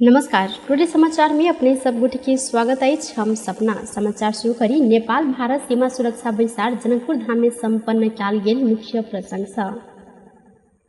नमस्कार, टुडे समाचार में अपने सब गोटे के स्वागत अछि। हम सपना समाचार शुरू करी। नेपाल भारत सीमा सुरक्षा बैसार जनकपुर धाम में सम्पन्न कयल गेल मुख्य प्रसंग सँ।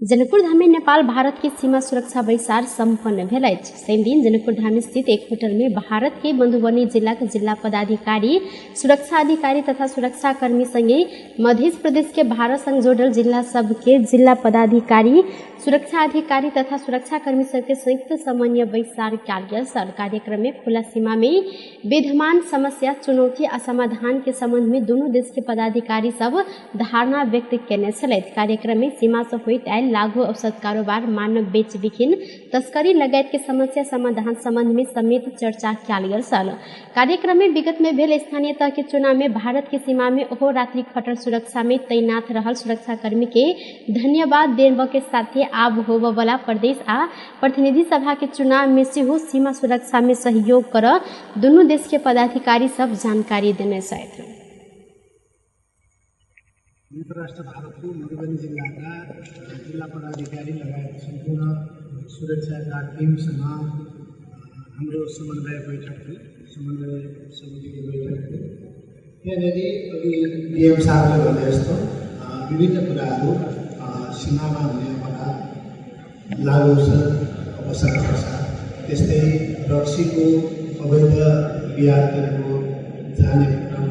जनकपुर धाम में नेपाल भारत के सीमा सुरक्षा बैसार सम्पन्न भेल अछि। शनि दिन जनकपुर धाम स्थित एक होटल में भारत के मधुबनी जिला के जिला पदाधिकारी, सुरक्षा अधिकारी तथा सुरक्षा कर्मी संगे मध्य प्रदेश के भारत संग जोड़ल जिला सब के जिला पदाधिकारी, सुरक्षा अधिकारी तथा सुरक्षा कर्मी सबके संयुक्त समन्वय बैसार कयल गेल छल। कार्यक्रम में खुला सीमा में विद्यमान समस्या, चुनौती आ समाधान के संबंध में दुनू देश के पदाधिकारी सब धारणा व्यक्त केने छलथि। कार्यक्रम में सीमा से होइत आयल लागू औषध कारोबार, मानव बेच बिखिन, तस्करी लगायत के समस्या समाधान संबंध में समेत चर्चा कयल गेल छल। कार्यक्रम में विगत में भेल स्थानीय तह के चुनाव में भारत के सीमा में अहोरात्रि खटल सुरक्षा में तैनात रहल सुरक्षाकर्मी के धन्यवाद देबऽ के साथे आब होबऽ वाला प्रदेश आ प्रतिनिधि सभा के चुनाव में सेहो सीमा सुरक्षा में सहयोग करऽ दुनू देश के पदाधिकारी सब जानकारी देने छथि। संयुक्त राष्ट्र भारतको मधुबनी जिल्लाका जिल्ला पदाधिकारी लगायत सम्पूर्ण सुरक्षाका टिमसँग हाम्रो समन्वय बैठक थियो, समन्वय समितिको बैठक थियो। त्यहाँनिर अघि डिएम साहबले भने जस्तो विभिन्न कुराहरू सीमामा हुने अपराध, लागु औषध, अपसार प्रसार, त्यस्तै रक्सीको अवैध बिहारतिरको जाने क्रम,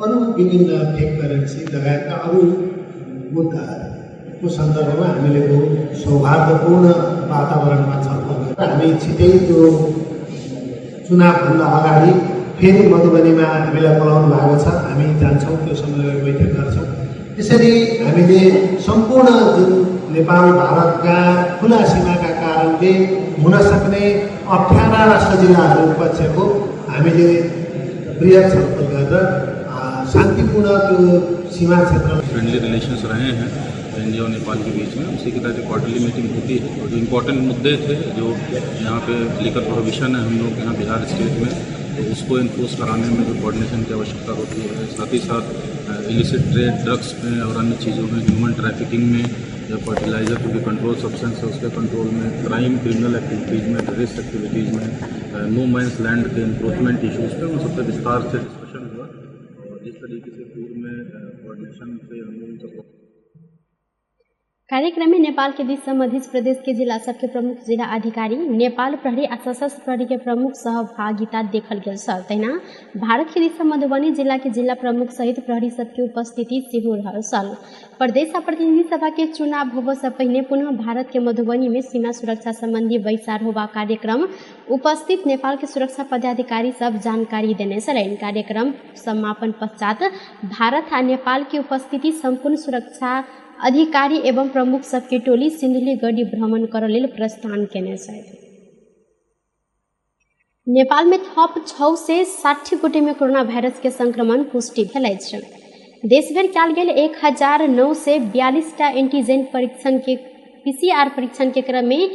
अरू विभिन्न फेक करेन्सी लगायतका अरू मुद्दाहरूको सन्दर्भमा हामीले बहुत सौहार्दपूर्ण वातावरणमा छलफल गरेर हामी छिटै त्यो चुनावभन्दा अगाडि फेरि मधुबनीमा हामीलाई बोलाउनु भएको छ। हामी जान्छौँ, त्यो समन्वय बैठक गर्छौँ। त्यसरी हामीले सम्पूर्ण जुन नेपाल भारतका खुला सीमाका कारणले हुन सक्ने अप्ठ्यारा र सजिलाहरू पक्षको हामीले बृहत छलफल गरेर शांतिपूर्ण त्यो सीमा क्षेत्र फ्रेंडली रिलेशंस रहे हैं इंडिया और नेपाल के बीच में, उसी की तहत क्वार्टरली मीटिंग होती है। और जो इम्पोर्टेंट मुद्दे थे जो यहाँ पे लिकर प्रोहिबिशन है हम लोग यहाँ बिहार स्टेट में, तो उसको इन्फोर्स कराने में जो कोऑर्डिनेशन की आवश्यकता होती है, साथ ही साथ इलिसिट ट्रेड ड्रग्स में और अन्य चीज़ों में, ह्यूमन ट्रैफिकिंग में या फर्टिलाइज़र जो भी कंट्रोल सब्सटेंस है उसके कंट्रोल में, क्राइम क्रिमिनल एक्टिविटीज़ में, टेररिस्ट एक्टिविटीज़ में, नो मैंस लैंड के इंक्रोचमेंट इशूज़ पे उन सब पे विस्तार से डिस्कशन हुआ। और जिस तरीके से पूर्व में कोऑर्डिनेशन से हम लोग कार्यक्रम में नेपाल के दिस मध्य प्रदेश के जिला सबके प्रमुख जिला अधिकारी, नेपाल प्रहरी आ सशस्त्र प्रहरी के प्रमुख सहभागिता देखल गेल छल। तहिना भारत के दिस मधुबनी जिला के जिला प्रमुख सहित प्रहरी सबके उपस्थिति सेहो रहल छल। प्रदेश आ प्रतिनिधि सभा के चुनाव होबऽ से पहिने पुनः भारत के मधुबनी में सीमा सुरक्षा संबंधी बैसार होबा कार्यक्रम उपस्थित नेपाल के सुरक्षा पदाधिकारी सब जानकारी देने छलनि। कार्यक्रम समापन पश्चात भारत आ नेपाल के उपस्थिति सम्पूर्ण सुरक्षा अधिकारी एवं प्रमुख सबके टोली सिन्धुलीगढी भ्रमण करऽ लेल प्रस्थान केने छथि। नेपाल में थप 660 गोटे में कोरोना वायरस के संक्रमण पुष्टि भेल अछि। देशभरि कयल गेल 1942 टा एंटीजन परीक्षण के पीसीआर परीक्षण के क्रम में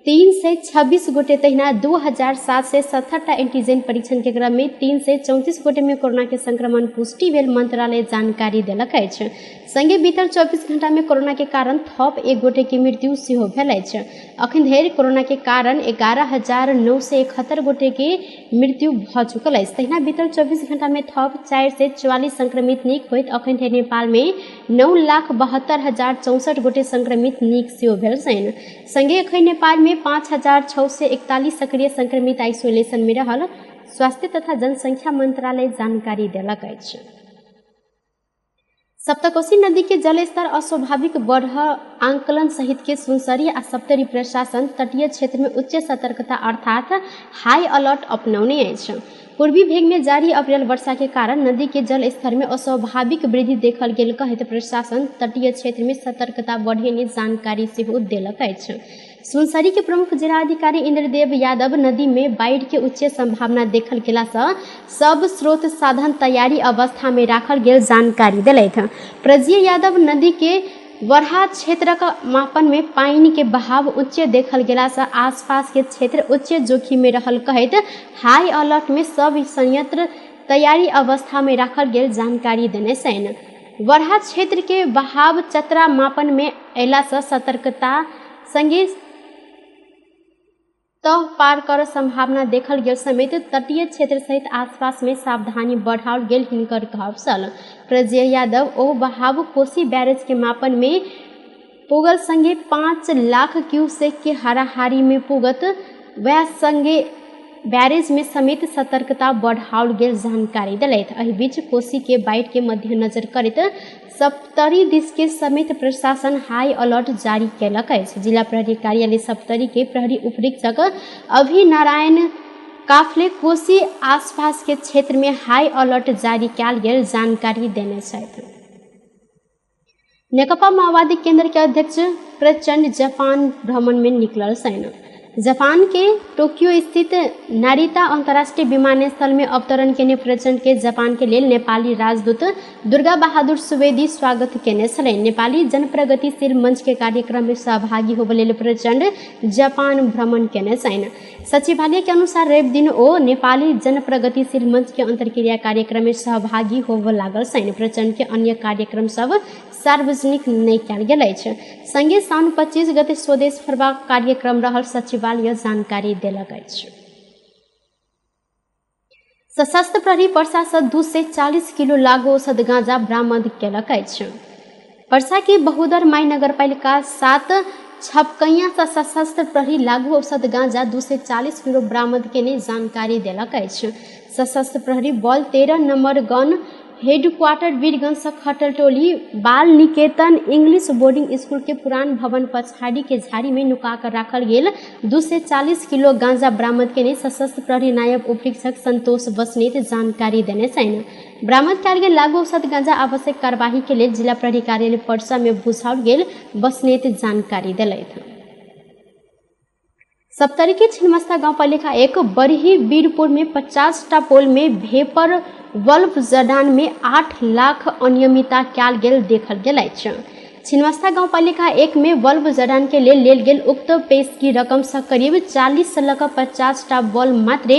326 गोटे, तहिना 2770 टा एंटीजन परीक्षण के क्रम में 334 गोटे में कोरोना के संक्रमण पुष्टि भेल मंत्रालय जानकारी देलक अछि। संगे बीतल 24 घंटा में कोरोना के कारण थप 1 गोटे के मृत्यु सेहो भेल अछि। अखन धरि कोरोना के कारण 11,971 गोटे के मृत्यु भऽ चुकल अछि। तहिना बीतल 24 घंटा में थप 444 संक्रमित नीक होइत अखन धरि नेपाल में 9,72,064 गोटे संक्रमित नीक सेहो भेल छनि। संगे अखन नेपाल में 5,641 सक्रिय संक्रमित आइसोलेशन में रहल स्वास्थ्य तथा जनसंख्या मंत्रालय जानकारी देलक अछि। सप्तकोशी नदी के जलस्तर अस्वाभाविक बढ़ आंकलन सहित के सुनसरी आ सप्तरी प्रशासन तटीय क्षेत्र में उच्च सतर्कता अर्थात हाई अलर्ट अपनौने अछि। पूर्वी भेग में जारी अप्रैल वर्षा के कारण नदी के जल स्तर में अस्वाभाविक वृद्धि देखल गेल कहैत प्रशासन तटीय क्षेत्र में सतर्कता बढ़ेने जानकारी सेहो देलक अछि। सुनसरी के प्रमुख जिलाधिकारी इंद्रदेव यादव नदी में बाढ़ि के उच्च संभावना देखल गेला सँ सब स्रोत साधन तैयारी अवस्था में राखल गेल जानकारी देलथि। प्रजीय यादव नदी के बरहा क्षेत्रक मापन में पानि के बहाव उच्च देखल गेला सँ आसपास के क्षेत्र उच्च जोखिम में रहल कहैत हाई अलर्ट में सब संयंत्र तैयारी अवस्था में राखल गेल जानकारी देने छनि। बरहा क्षेत्र के बहाव चतरा मापन में अयला सँ सतर्कता संगे तह पार कर संभावना देखल गेल समेत तटीय क्षेत्र सहित आसपास में सावधानी बढ़ाओल गेल हिनकर कहब छल। प्रजय यादव ओ बहाव कोसी बैरेज के मापन में पुगल संगे 5 लाख क्यूसेक के हाराहारी में पुगत वह संगे बैरेज में समेत सतर्कता बढ़ाओल गेल जानकारी दिलथि। एहि बीच कोसी के बाढ़ के मद्देनजर करैत सप्तरी दिस के समेत प्रशासन हाई अलर्ट जारी केलक अछि। जिला प्रहरी कार्यालय सप्तरी के प्रहरी उपरीक्षक अभिनारायण काफले कोसी आसपास के क्षेत्र में हाई अलर्ट जारी कयल गेल जानकारी देने छथि। नेकपा माओवादी केंद्र के अध्यक्ष प्रचंड जापान भ्रमण में निकलल छनि। जापान के टोक्यो स्थित नारिता अंतर्राष्ट्रीय विमानस्थल में अवतरण केने प्रचंड के जापान के लेल नेपाली राजदूत दुर्गा बहादुर सुवेदी स्वागत केने छलनि। नेपाली जनप्रगतिशील मंच के कार्यक्रम में सहभागी होबय लेल प्रचंड जापान भ्रमण केने छनि। सचिवालय के अनुसार रवि दिन ओ नेपाली जनप्रगतिशील मंच के अंतर्क्रिया कार्यक्रम में सहभागी होबय लागल छनि। प्रचंड के अन्य कार्यक्रम सब सार्वजनिक नहि कयल गेल अछि। संगे साउन 25 गते स्वदेश फरबाक कार्यक्रम रहल सचिवालय जानकारी देलक अछि। सशस्त्र प्रहरी पर्सा सँ 240 किलो लागू औषध गांजा बरामद केलक अछि। पर्सा के बहुदर माई नगरपालिका 7 छपकैया सँ सशस्त्र प्रहरी लागू औषध गांजा 240 किलो बरामद केने जानकारी देलक अछि। सशस्त्र प्रहरी बल 13 नंबर गन हेडक्वार्टर वीरगंज से खटल टोली बाल निकेतन इंग्लिश बोर्डिंग स्कूल के पुरान भवन पछाड़ी के झाड़ी में नुका कर राखल गेल 240 किलो गांजा बरामद केने सशस्त्र प्रहरी नायब उपरीक्षक संतोष बस्नेत जानकारी देने छनि। बरामद कयल गेल लागू औषध गांजा आवश्यक कार्यवाही के लेल जिला प्रहरी कार्यालय पर्सा में बुझाओल गेल बस्नेत जानकारी देलथि। सप्तरी के छिन्मस्ता गाउँपालिका 1 बरही वीरपुर में 50टा पोल में भेपर बल्ब जडान में 8 लाख अनियमितता कयल गेल देखल गेल अछि। छिन्मस्ता गाउँपालिका 1 में बल्ब जडान के लेल लेल गेल उक्त पेशकी रकम से करीब 40 से लऽ कऽ 50टा बल्ब मात्रे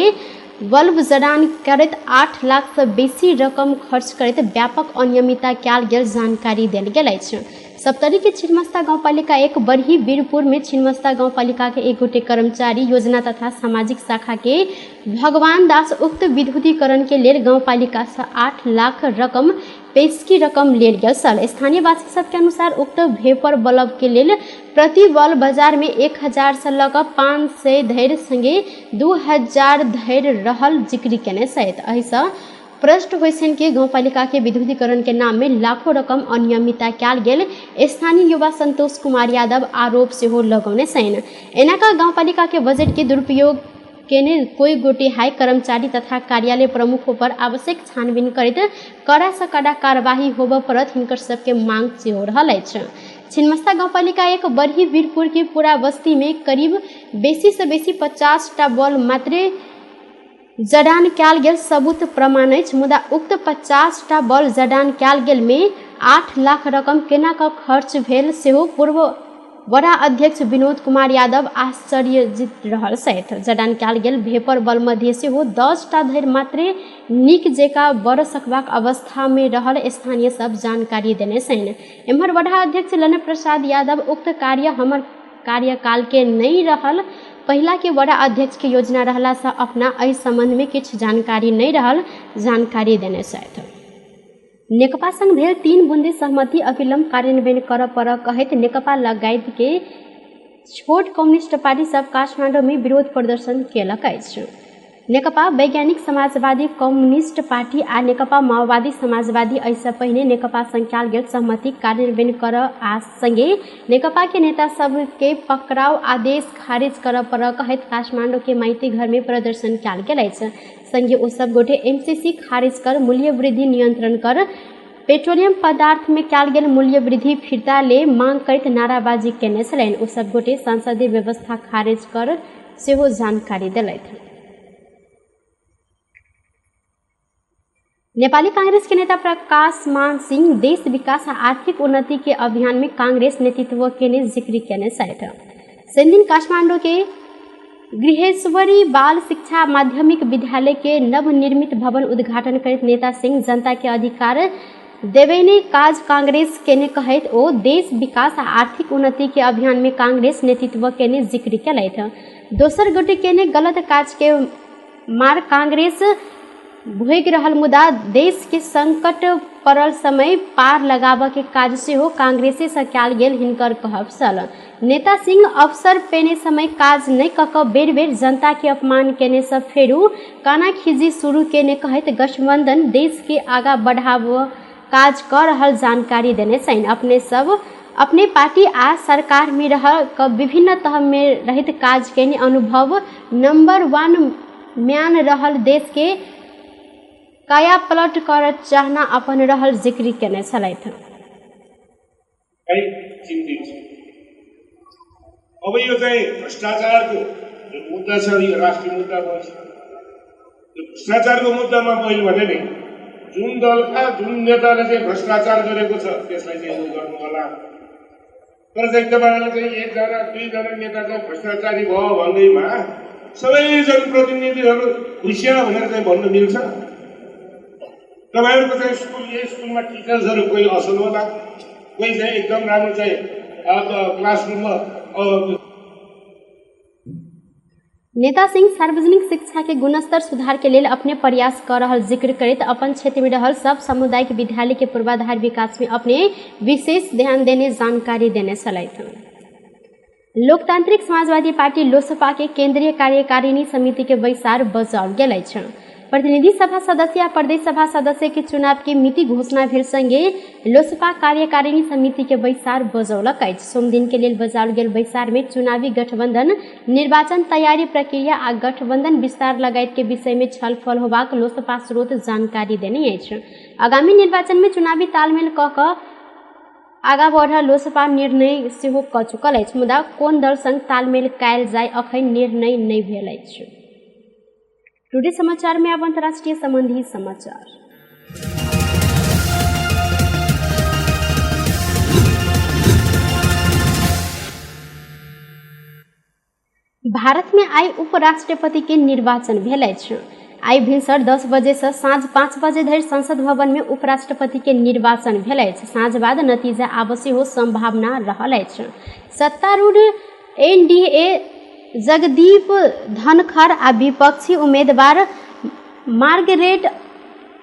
बल्ब जडान करैत 8 लाख से बेसी रकम खर्च करैत व्यापक अनियमितता कयल गेल जानकारी देल गेल अछि। सप्तरी के छिन्मस्ता गाउँपालिका 1 बरही वीरपुर में छिन्मस्ता गाउँपालिका के एक गोटे कर्मचारी योजना तथा सामाजिक शाखा के भगवान दास उक्त विद्युतीकरण के लेल गाउँपालिका से 8 लाख रकम पेशकी रकम लेल गेल छल। स्थानीयवासी सबके अनुसार उक्त भेपर बल्ब के लेल प्रति बल्ब बाजार में 1000 से लऽ कऽ 500 धरि संगे 2000 धरि रहल जिक्र केने छथि। एहिसँ प्रश्न होइ छनि कि गाउँपालिका के विद्युतीकरण के नाम में लाखों रकम अनियमितता कयल गेल स्थानीय युवा संतोष कुमार यादव आरोप सेहो लगौने छनि। एना कऽ गाउँपालिका के बजट के दुरुपयोग केने कोई गोटे हाई कर्मचारी तथा कार्यालय प्रमुख पर आवश्यक छानबीन करैत कड़ा से कड़ा कार्यवाही होबय पड़त हिनकर सबके मांग सेहो रहल अछि। छिन्मस्ता गाउँपालिका 1 बरही वीरपुर के पूरा बस्ती में करीब बेसी से बेसी 50टा बल्ब मात्रे जडान कयल गेल सबूत प्रमाण अछि, मुदा उक्त 50टा बल्ब जडान कयल गेल में 8 लाख रकम केना कऽ खर्च भेल सेहो पूर्व वडा अध्यक्ष विनोद कुमार यादव आश्चर्यजित रहल छथि। जडान कयल गेल भेपर बल्ब मध्ये सेहो 10टा धरि मात्रे नीक जेका बढ़ सकबाक अवस्था में रहल स्थानीय सब जानकारी देने छनि। एम्हर वडा अध्यक्ष ललन प्रसाद यादव उक्त कार्य हमर कार्यकाल के नहि रहल पहिला के वडा अध्यक्ष के योजना रहला से अपना एहि संबंध में किछु जानकारी नहि रहल जानकारी देने छथि। नेकपा संग भेल 3 बुंदे सहमति अविलंब कार्यान्वयन करऽ पड़ऽ कहैत नेकपा लगायत के छोट कम्युनिस्ट पार्टी सब काठमाडौँ में विरोध प्रदर्शन केलक अछि। नेकपा वैज्ञानिक समाजवादी कम्युनिस्ट पार्टी आ नेकपा माओवादी समाजवादी एहिसँ पहिने नेकपा संग कयल गेल सहमति कार्यान्वयन करऽ आ संगे नेकपा के नेता सबके पकड़ाव आदेश खारिज करऽ पड़ऽ कहैत काठमाडौँ के माइती घर में प्रदर्शन कयल गेल अछि। संगे ओ सब गोटे एमसीसी खारिज कर, मूल्य वृद्धि नियंत्रण कर, पेट्रोलियम पदार्थ में कयल गेल मूल्य वृद्धि फिर्ता ले मांग करैत नाराबाजी केने छलनि। ओ सब गोटे संसदीय व्यवस्था खारिज कर सेहो जानकारी देलथि। नेपाली कांग्रेस के नेता प्रकाश मान सिंह देश विकास आ आर्थिक उन्नति के अभियान में कांग्रेस नेतृत्व केने जिक्र केने छथि। शनिदिन काठमाडौँ के गृहेश्वरी बाल शिक्षा माध्यमिक विद्यालय के नवनिर्मित भवन उद्घाटन करैत नेता सिंह जनता के अधिकार देवेने काज कांग्रेस केने कहैत ओ देश विकास आ आर्थिक उन्नति के अभियान में कांग्रेस नेतृत्व केने जिक्र केलथि। दोसर गोटे केने गलत काज के मार कांग्रेस भोगि रहल मुदा देश के संकट पड़ल समय पार लगाबऽ के काज सेहो कांग्रेसे सँ कयल गेल हिनकर कहब छल। नेता सिंह अवसर पेने समय काज नहि कऽ कऽ बेर बेर जनता के अपमान केने सँ फेरू कानाखीजी शुरू केने कहैत गठबंधन देश के आगा बढ़ाबऽ काज कऽ रहल जानकारी देने छनि। अपने सब अपने पार्टी आ सरकार में रह कऽ विभिन्न तह में रहैत काज केने अनुभव नंबर 1 म्यान रहल देश के काया पलट कर चाहना अपन रहल जिक्र केने छलथि। चिन्तित छु। अब यो चाहिँ भ्रष्टाचारको जुन मुद्दा छ यो राष्ट्रिय मुद्दा भयो। यो भ्रष्टाचारको मुद्दामा मैले भने नि जुन दलका जुन नेताले चाहिँ भ्रष्टाचार गरेको छ त्यसलाई चाहिँ उ गर्नु होला। तर चाहिँ तपाईँहरूले चाहिँ एकजना दुईजना नेता चाहिँ भ्रष्टाचारी भयो भन्दैमा सबै जनप्रतिनिधिहरू खुसिया भनेर चाहिँ भन्नु मिल्छ? तपाईँहरूको चाहिँ स्कुल यही स्कुलमा टिचर्सहरू कोही असल होला, कोही चाहिँ एकदम राम्रो चाहिँ क्लासरुममा। नेता सिंह सार्वजनिक शिक्षा के गुणस्तर सुधार के लेल अपने प्रयास कर रहल जिक्र करैत अपन क्षेत्र में रहल सब सामुदायिक विद्यालय के पूर्वाधार विकास में अपने विशेष ध्यान देने जानकारी देने छलथि। लोकतांत्रिक समाजवादी पार्टी लोसपा के केंद्रीय कार्यकारिणी समिति के बैसार बजाओल गेल अछि। प्रतिनिधि सभा सदस्य आ प्रदेश सभा सदस्य के चुनाव के मिति घोषणा भेल संगे लोसपा कार्यकारिणी समिति के बैसार बजौलक अछि। सोमदिन के लेल बजाओल गेल बैसार में चुनावी गठबंधन, निर्वाचन तैयारी प्रक्रिया आ गठबंधन विस्तार लगायत के विषय में छलफल होबाक लोसपा स्रोत जानकारी देने अछि। आगामी निर्वाचन में चुनावी तालमेल कऽ कऽ आगा बढ़ल लोसपा निर्णय सेहो कऽ चुकल अछि, मुदा कोन दल संग तालमेल कयल जाय अखन निर्णय नहि भेल अछि। टुडे समाचार में अब अंतर्राष्ट्रीय संबंधी समाचार। भारत में आइ उपराष्ट्रपति के निर्वाचन भेल अछि। आइ भिनसर 10 बजे से साँझ 5 बजे धरि संसद भवन में उपराष्ट्रपति के निर्वाचन भेल अछि। साँझ बाद नतीजा आबऽ सेहो संभावना रहल अछि। सत्तारूढ़ एनडीए जगदीप धनखड़ आ विपक्षी उम्मीदवार मार्गरेट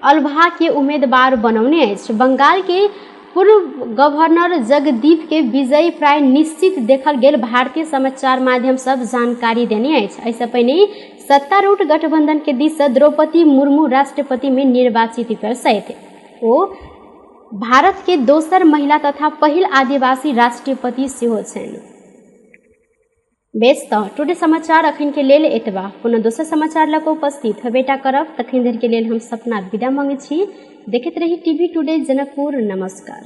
अल्भा के उम्मीदवार बनौने अछि। बंगाल के पूर्व गवर्नर जगदीप के विजय प्राय निश्चित देखल गेल भारतीय समाचार माध्यम सब जानकारी देने अछि। एहिसँ पहिने सत्तारूढ़ गठबंधन के दिस से द्रौपदी मुर्मू राष्ट्रपति में निर्वाचित भेल छथि। ओ भारत के दोसर महिला तथा पहिल आदिवासी राष्ट्रपति सेहो छनि। बेस तऽ टुडे समाचार अखन के लेल एतबा। पुनः दोसर समाचार लऽ कऽ उपस्थित हेबेटा करब। तखन धरि के लेल हम सपना विदा मांगै छी। देखैत रही टीवी टुडे जनकपुर। नमस्कार।